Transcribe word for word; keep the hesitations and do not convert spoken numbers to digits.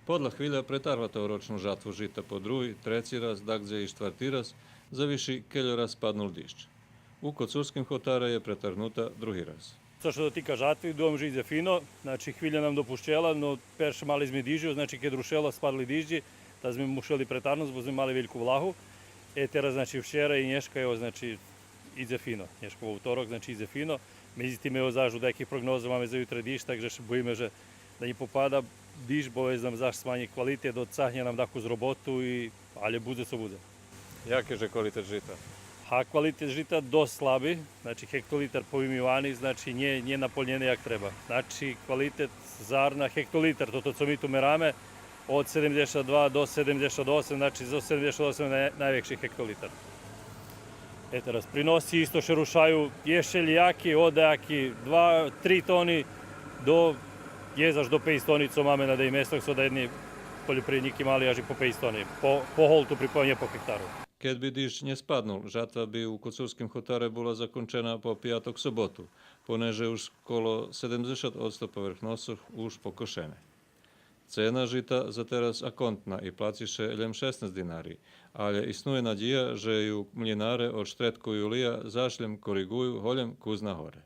Подла Хвиля претаргла тогорочну жатву жита по други, треци раз, дагдзе и штварти раз, завиши кельо раз паднул диждж. У Коцурским хотаре є претаргнута други раз. Цо ше дотика жатви, думам же идзе фино. Значи, Хвиля нам допущела, но перше мали зме дижджу, значи, кед рушело, спадли дижджи, та зме мушели претаргнуц, бо зме мали вельку влагу. Е, тераз, значи, вчера и нєшка, ево, значи, идзе фино. Нєшка вовторок, значи, идзе фино. Медзитим, ево, заш у даяких прогнозох маме за ютре диждж, так же ше боїме же да нє попада диждж, бо вец нам заш сманї квалитет, одцагнє нам дакус роботу и, алє будзе цо будзе. Яки же квалитет жита? А квалитет жита досц слаби, значи, гектолитер повимивани, значи, нє, нє наполнєне як треба. Значи, квалитет зарна, гектолитер, тото цо ми ту мераме, од седемдзешат два до седемдзешат осем, значи, зоз седемдзешат осем най-, найвекши гектолитер. Е, тераз приноси исто ше рушаю, є шелїяки, од даяки два, три тони, до, є заш до пейц тони, цо маме на даяки местох, цо даєдни польопривреднїки мали аж и по пейц тони, по, по голту, припомням, по гектару. Кед би диждж нє спаднул, жатва би у Коцурским хотаре була закончена по пияток, соботу, понеже уж коло седемдзешат одсто поверхносох уж покошене. Цена жита за тераз аконтна и плаци ше лєм шеснац динари, алє иснує надїя же ю млїнаре од штредку юлия заш лєм коригую голєм кус нагоре.